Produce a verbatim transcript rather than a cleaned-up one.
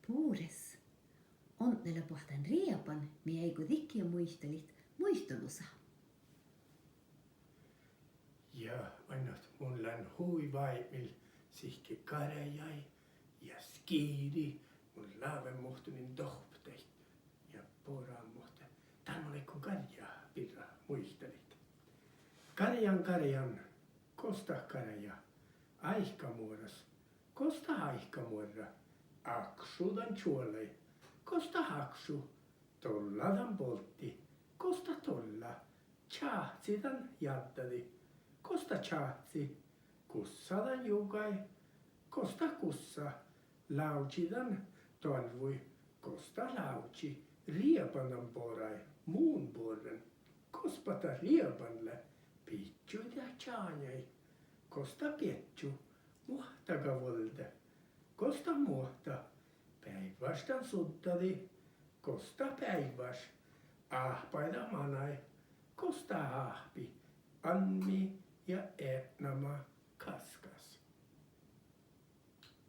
Bures, odne lea boahtán rieban mii áiggo didjiide muitalit muitalusa. Ja oainnát mun lean hui váibmil sihke garjái ja skiri. Mun láven muhtumin dohppot ja boramuhte. Dál mun áiggun garjá birra muitalit. Garjan, garjan, gos dat garjá? Áikamuoras, gos dat áikamuorra? Ákšu dan čuolai, gos dat ákšu? Dolla dan bolddii, gos dat dollá? Čáhci dan jaddadii, gos dat čáhci? Gussa dan jugai, gos dat gussá? Lávžži dan doalvvui, gos dat lávžži? Rieban dan borái, mun borren, gos bat dat rieban lea? Bidjui dahje čáŋai, gos dat bidjá? Muohttaga vuolde, gos dat muohttá? Beaivváš dan suddadii, gos dat beaivváš? Áhpái dat manai, gos dat áhpii? Almmi ja eatnama gaskkas.